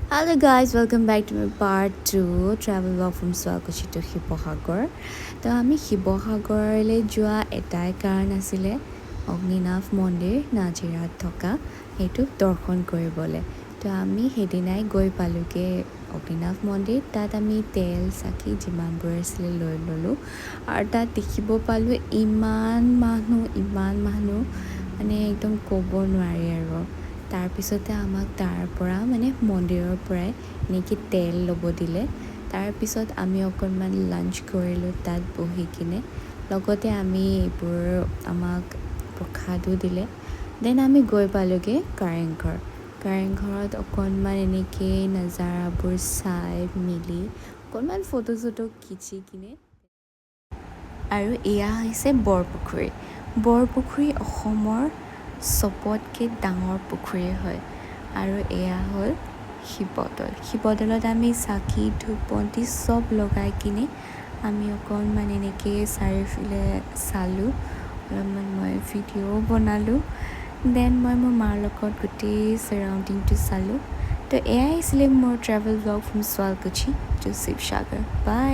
Hello guys, welcome back to my part 2 travel vlog from Sualkuchi to Sivasagar. তো আমি শিৱসাগৰলৈ যোৱা এটাই কাৰণ আছিলে, অগ্নিনাভ মন্দিৰ, নাজিৰাত থকা, সেইটো দৰ্শন কৰিবলৈ। তো আমি সেইদিনাই গৈ পালোঁগৈ অগ্নিনাভ মন্দিৰ। তাত আমি তেল, চাকি যিমানবোৰ আছিলে লৈ ল'লোঁ আৰু তাত দেখিব পালোঁ ইমান মানুহ, ইমান মানুহ, মানে একদম ক'ব নোৱাৰি। আৰু তাৰপিছতে আমাক তাৰ পৰা, মানে মন্দিৰৰ পৰাই এনেকৈ তেল ল'ব দিলে। তাৰপিছত আমি অকণমান লাঞ্চ কৰিলোঁ তাত বহি কিনে। লগতে আমি এইবোৰ আমাক প্ৰসাদো দিলে। Then আমি গৈ পালোঁগৈ কাৰেংঘৰ। কাৰেংঘৰত অকণমান এনেকেই নাজাৰাবোৰ চাই মেলি অকণমান ফটো চটো খিচি কিনে। আৰু এয়া হৈছে বৰপুখুৰী। বৰপুখুৰী অসমৰ চবতকৈ ডাঙৰ পুখুৰী হয়। আৰু এয়া হ'ল শিৱদৌল। শিৱদৌলত আমি চাকি, ধূপ, বন্তি চব লগাই কিনে আমি অকণমান এনেকেই চাৰিওফালে চালোঁ। অলপমান মই ভিডিঅ'ও বনালোঁ। Then মই মোৰ মাৰ লগত গোটেই চাৰাউণ্ডিংটো চালোঁ। তো এয়াই আছিলে মোৰ travel vlog from Sualkuchi to Sivasagar. Bye.